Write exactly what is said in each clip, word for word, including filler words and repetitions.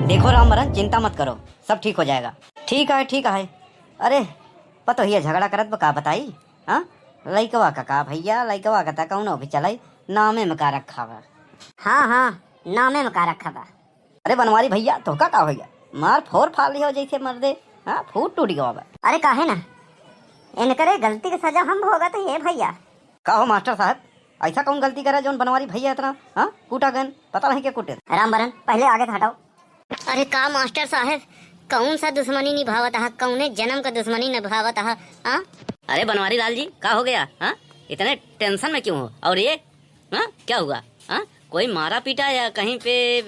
देखो रामबरन, चिंता मत करो, सब ठीक हो जाएगा। ठीक है, ठीक है। अरे, पतोहिया झगड़ा करत बा, का बताई? हाँ, लइकवा का, का भइया, लइकवा का त कउनो भी चलाई, नामे में का रखा बा। हाँ, हाँ, नामे में का रखा बा। अरे बनवारी भइया, तोहका का होइ गया? मार फोर फाल लिहो जैसे मर्दे, हाँ, फूट टूट गवा बा। अरे काहे ना, इनकरे गलती के सजा हम भोगत है ये भइया। का हो मास्टर साहब, ऐसा कौन गलती करा जौन बनवारी भइया इतना, हाँ, कूटा गन? पता नहीं के कूटे। रामबरन, पहले आगे से हटाओ। अरे का मास्टर साहब, कौन सा दुश्मनी निभावत हा, कौने जन्म का दुश्मनी निभावत हा, हाँ? अरे बनवारी लाल जी, का हो गया, हाँ? इतने टेंशन में क्यों हो? और ये हाँ, क्या हुआ? हाँ, कोई मारा पीटा या कहीं पे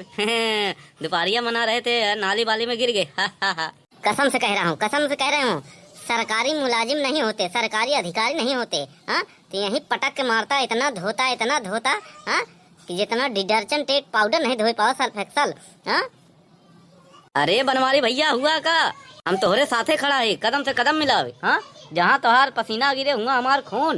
दुपहरिया मना रहे थे, नाली वाली में गिर गए? हा, हा, हा। कसम से कह रहा हूँ, कसम से कह रहा हूँ, सरकारी मुलाजिम नहीं होते, सरकारी अधिकारी नहीं होते, हाँ, तो यहीं पटक के मारता, इतना धोता, इतना धोता, हाँ, कि जितना डिटर्जेंट पाउडर नहीं धोई पावा, सर्फ एक्सल, हाँ। अरे बनवारी भइया, हुआ का? हम तोहरे साथे खड़ा है, कदम से कदम मिलावे, हाँ? जहाँ तोहार पसीना गिरे, हुआ हमार खून।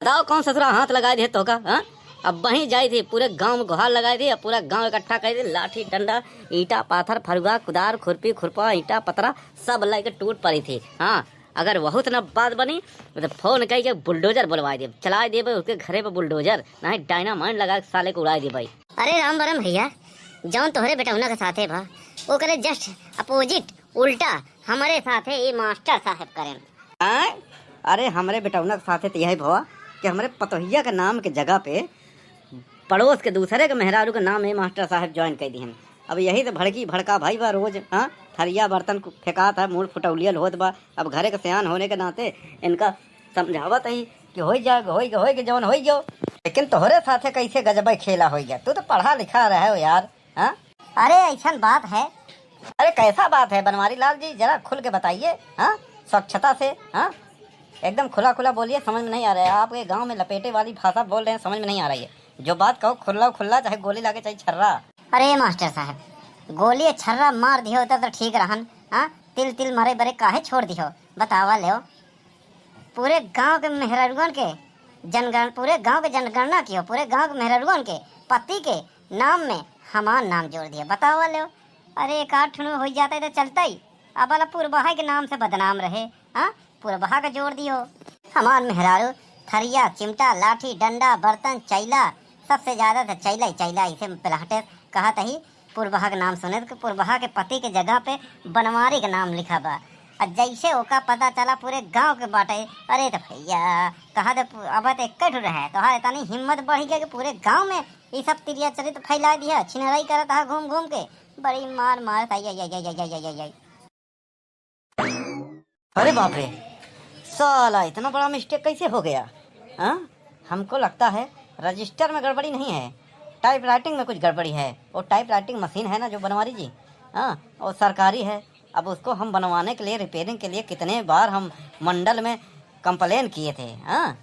बताओ, कौन ससुरा हाथ लगाए दे तोहका, हाँ? अब वहीं जाई थी, पूरे गांव में गुहार लगाए थी, अब पूरा गांव इकट्ठा कर दे, लाठी, डंडा, ईंटा, पाथर, फरुआ, कुदार, खुरपी, खुरपा, ईंटा, पतरा, सब लेके टूट पड़ी थी, हाँ? अगर बहुत न बात बनी, तो फोन कई के बुलडोजर बुलवाए देब, चलाए देब उसके घरे पे बुलडोजर, नहीं डायनामाइट लगा के साले को उड़ाए देब भाई। अरे रामबरन भइया, जौन तोहरे बेटौना के साथे भा, ओकरे just opposite, उल्टा, हमरे साथे ई मास्टर साहेब करेन। आय? अरे हमरे बेटौना के साथे त यही भवा कि हमरे पतोहिया के नाम के जगह पे पड़ोस के दूसरे के मेहरारू के नाम ए मास्टर साहेब join कर दिहन। अब यही से भड़की भड़का भाई बा रोज, हाँ? थरिया बर्तन कु-, फेंकात है, मूड़ फुटौलियल होत बा। अब घरे के सयान होने के नाते इनका समझावत ही कि होई जा, होई, होई के जौन होई गयो। लेकिन तोहरे साथे कैसे गजबे खेला होई गया? तू तो पढ़ा लिखा रहे हो यार, हाँ? अरे ऐसन बात है। अरे कैसा बात है बनवारी लाल जी, जरा खुल के बताइए, हाँ? स्वच्छता से, हाँ? एकदम खुला खुला बोलिए, समझ में नहीं आ रहा है। आप ये गांव में लपेटे वाली भाषा बोल रहे हैं, समझ में नहीं आ रही है। जो बात कहो खुल्ला खुल्ला, चाहे गोली लागे चाहे छर्रा। अरे मास्टर साहब, गोली छर्रा मार दियो तब तो ठीक रहन, हाँ? तिल तिल मरे बरे काहे छोड़ दियो, बतावा लेओ। पूरे गांव के मेहरारुअन के जनगण-, पूरे गांव के जनगणना कियो, पूरे गांव के मेहरारुअन के पति के नाम में हमार नाम जोड़ दियो, बतावा लेओ। अरे एक आध ठुनो हो जाता है तो चलता ही, अब वाला पुरबहा के नाम से बदनाम रहे, हाँ? पुरबहा का जोड़ दियो। हमार मेहरारू थरिया, चिमटा, लाठी, डंडा, बर्तन, चैला, सबसे ज्यादा तो चैला ही चैला, इसे पिलाटे कहत ही। पुरबहा के नाम सुने तो पुरबहा के पति के जगह पे बनवारी के नाम लिखा बा। और जैसे ओका पता चला पूरे गांव के बाटे, अरे तो भैया, कहा दे पु-, अब तो एक ठो रहे, तोहार इतनी हिम्मत बढ़ गया कि पूरे गांव में ये सब तिरिया चरित्र फैला दिया, छिनराई करत हा घूम घूम के, बड़ी मार मारत आई, आई, आई। अरे बाप रे, साला इतना बड़ा mistake कैसे हो गया? हाँ, हमको लगता है रजिस्टर में गड़बड़ी नहीं है, टाइपराइटिंग में कुछ गड़बड़ी है। वो टाइपराइटिंग मशीन है ना जो बनवारी जी, हाँ, वो सरकारी है। अब उसको हम बनवाने के लिए, रिपेयरिंग के लिए कितने बार हम मंडल में कंप्लेन किए थे, हाँ,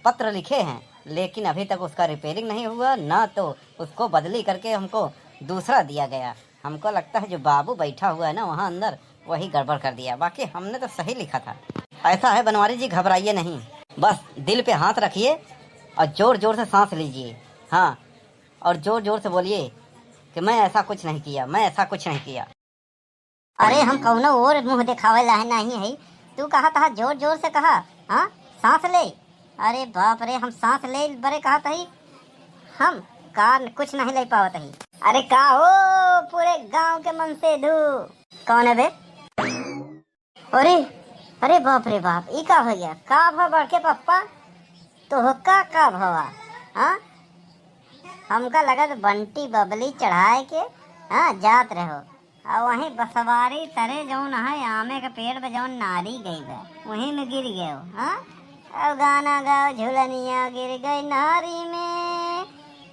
पत्र लिखे हैं, लेकिन अभी तक उसका रिपेयरिंग नहीं हुआ, ना तो उसको बदली करके हमको दूसरा दिया गया। हमको लगता है जो बाबू बैठा हुआ है ना वहाँ अंदर, वही गड़बड़ कर दिया, बाकी हमने तो सही लिखा था। ऐसा है बनवारी जी, घबराइए नहीं, बस दिल पे हाथ रखिए और जोर जोर से सांस लीजिए। हाँ, और जोर जोर से बोलिए कि मैं ऐसा कुछ नहीं किया, मैं ऐसा कुछ नहीं किया। अरे हम कौनो और मुंह दिखावे लाहे नहीं है, तू कहा था जोर जोर से कहा, हाँ, सांस ले। अरे बाप रे, हम सांस ले बरे कहा था, हम का कुछ नहीं ले पावत ही। अरे का हो, पूरे गांव के मनसेधू। कौन है बे? अरे, अरे बाप रे बाप, ई का हो गया? का भा बड़के पप्पा? तोहका का भवा? हाँ? हमका लगत बंटी बबली चढ़ाए के, हाँ, जात रहो। आ वहीं बसवारी तरे जौन है, आमे के पेड़ पे जौन नारी गई बा, वहीं में गिर गयो, हाँ? अब गाना गाओ, झुलनिया गिर गई नारी में,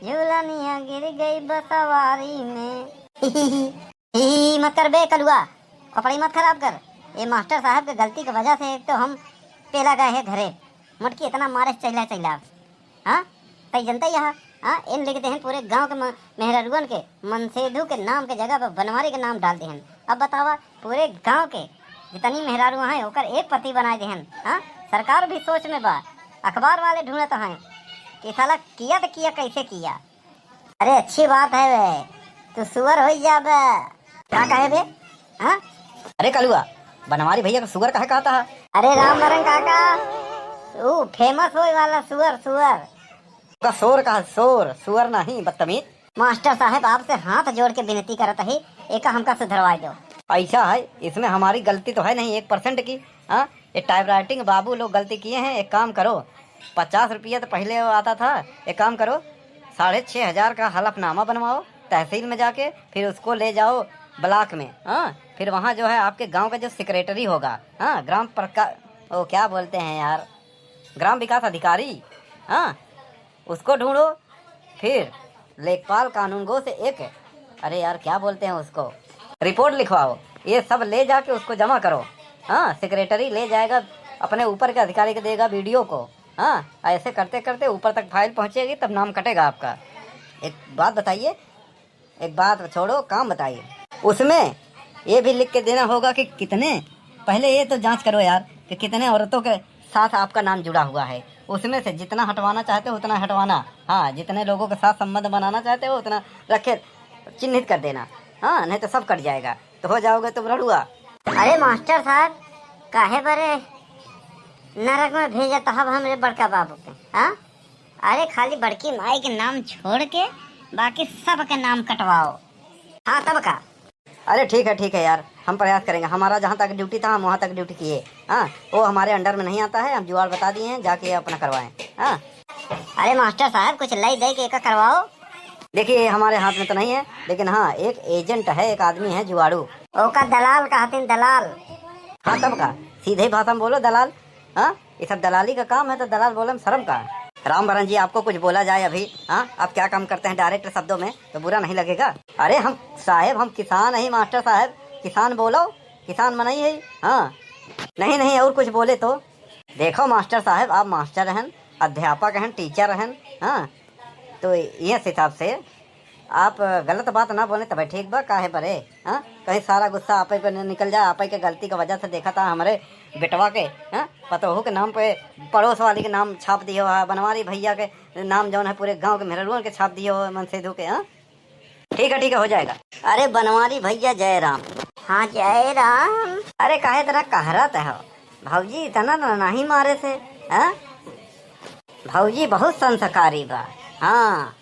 झुलनिया गिर गई बसवारी में। ही, ही, मत कर बे कलुआ, खोपड़ी मत खराब कर। ये मास्टर साहब के गलती के वजह से एक तो हम पेला गए हैं घरे, मोटकी इतना मारे चैला चैला। हाँ, तई जनता ही यहाँ, हाँ, इन लिख देहन पूरे गांव के म-, मेहरारुअन के मनसेधु के नाम के जगह पर बनवारी के नाम डाल देहन। अब बतावा, पूरे गांव के जितनी मेहरारू हैं, ओकर एक पति बनाए देहन। हाँ, सरकार भी सोच में बा, अखबार वाले ढूंढत हैं कि साला किया तो किया, कैसे किया। अरे अच्छी बात है बे, तू सुअर होइ जाबे। का कहे बे? हाँ? अरे कलुआ, बनवारी भैया का सुअर काहे कहता है? अरे रामबरन काका, ऊ famous होए वाला सुअर, सुअर। का शोर कहा, शोर, सुअर नहीं, बदतमीज। मास्टर साहब, आपसे हाथ जोड़ के विनती करत ही, एका हमका सुधरवाए दो। ऐसा है, इसमें हमारी गलती तो है नहीं एक percent की। हाँ, ये typewriting बाबू लोग गलती किए हैं। एक काम करो, पचास रुपया तो पहले आता था, एक काम करो, साढ़े छः हजार का हलफनामा बनवाओ, तहसील में जाके, फिर उसको ले जाओ block में। हाँ, फिर वहाँ जो है आपके गांव का जो secretary होगा, हाँ, ग्राम प्रका-, वो क्या बोलते हैं यार, ग्राम विकास अधिकारी, हाँ, उसको ढूंढो, फिर लेखपाल कानूनगो से एक, अरे यार, क्या बोलते हैं उसको, report लिखवाओ, ये सब ले जाके उसको जमा करो। हाँ, secretary ले जाएगा, अपने ऊपर के अधिकारी को देगा, BDO को। हाँ, ऐसे करते करते ऊपर तक file पहुँचेगी, तब नाम कटेगा आपका। एक बात बताइए, एक बात छोड़ो, काम बताइए। उसमें ये भी लिख के देना होगा कि कितने, पहले ये तो जांच करो यार कि कितने औरतों के साथ आपका नाम जुड़ा हुआ है, उसमें से जितना हटवाना चाहते हो उतना हटवाना। हाँ, जितने लोगों के साथ संबंध बनाना चाहते हो उतना रखे, चिन्हित कर देना। हाँ, नहीं तो सब कट जाएगा, तो हो जाओगे तुम रड़ुआ। अरे मास्टर साहब, काहे बरे नरक में भेजत हब हमरे बड़का बाबू के? हाँ, अरे खाली बड़की माई के नाम छोड़ के बाकी सबके नाम कटवाओ। हाँ, तब का? अरे ठीक है, ठीक है यार, हम प्रयास करेंगे। हमारा जहाँ तक duty था, हम वहाँ तक duty किए। हाँ, वो हमारे under में नहीं आता है, हम जुगाड़ बता दिए हैं, जाके अपना करवाएं। हाँ। अरे मास्टर साहब, कुछ लई दे के एका करवाओ। देखिए, ये हमारे हाथ में तो नहीं है, लेकिन हाँ, एक agent है, एक आदमी है जुगाड़ू। ओका दलाल कहतीन, दलाल। हाँ, तब का? सीधे भाषा में बोलो, दलाल। हाँ, ये सब दलाली का काम है, तो दलाल बोले में शर्म का? रामबरन जी, आपको कुछ बोला जाए अभी? हाँ, आप क्या काम करते हैं, direct शब्दों में, तो बुरा नहीं लगेगा? अरे हम साहेब, हम किसान ही मास्टर साहेब, किसान बोलो, किसान मनई है। हाँ, नहीं, नहीं, और कुछ बोले तो? देखो मास्टर साहेब, आप मास्टर हैं, अध्यापक हैं, teacher हैं, हाँ, तो इस हिसाब से आप गलत बात ना बोले तबे ठीक बा, काहे बरे? हाँ, कहीं सारा गुस्सा आपे पे न निकल जाए, आपे के गलती के वजह से देखा था हमरे बेटवा के, हाँ, पतोहू के नाम पे पड़ोस वाली के नाम छाप दियो है, बनवारी भैया के नाम जौन है पूरे गांव के मेहररुअन के छाप दियो है, मनसेधु के। हाँ, ठीक है, ठीक है, हो जाएगा। अरे बनवारी भैया, जय राम। हाँ, जय राम। अरे काहे इतना कहरत हो भौजी, इतना ना नहीं मारे से, हाँ? भौजी बहुत संस्कारी बा। हाँ।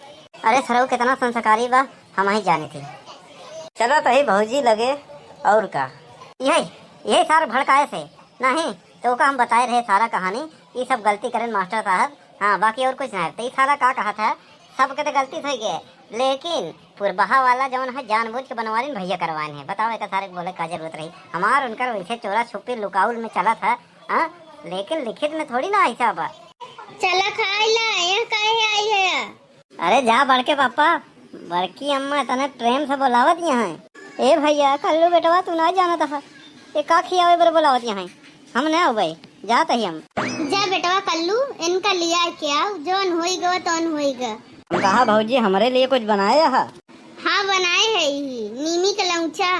अरे सरऊ कितना संस्कारी बा, हम ही जानी थी। चलत ही भौजी लगे, और का? यही, यही सार भड़काए से। नहीं, तो का हम बताए रहे सारा कहानी, ई सब गलती करेन मास्टर साहब। हाँ, बाकी और कुछ ना है। तो ई सारा का कहा था, सबके तो गलती होई गए, लेकिन पुरबहा वाला जौन है जानबूझ के बनवारिन भैया करवाएन है। बताओ, एक सारे के बोले का जरूरत रही? हमार उनकर वैसे चोरा छुपी लुकाउल में चलत है, हाँ? लेकिन लिखित में थोड़ी ना ऐसा बा। चला खाए ला, यहाँ काहे आई है? अरे जा बड़के पापा, बड़की अम्मा इतने प्रेम से बोलावत यहाँ है। ए भैया, कल्लू बेटवा तू ना जानत ह, ये का खियावे बर बोलावत यहाँ है? हम ना अउबे, जात ही हम। जा बेटवा कल्लू, इनका लिया के आओ, जौन होई गो तौन होई ग। हम कहा भौजी हमरे लिए कुछ बनाए ह? हाँ बनाए है ही, नीमी के लौचा।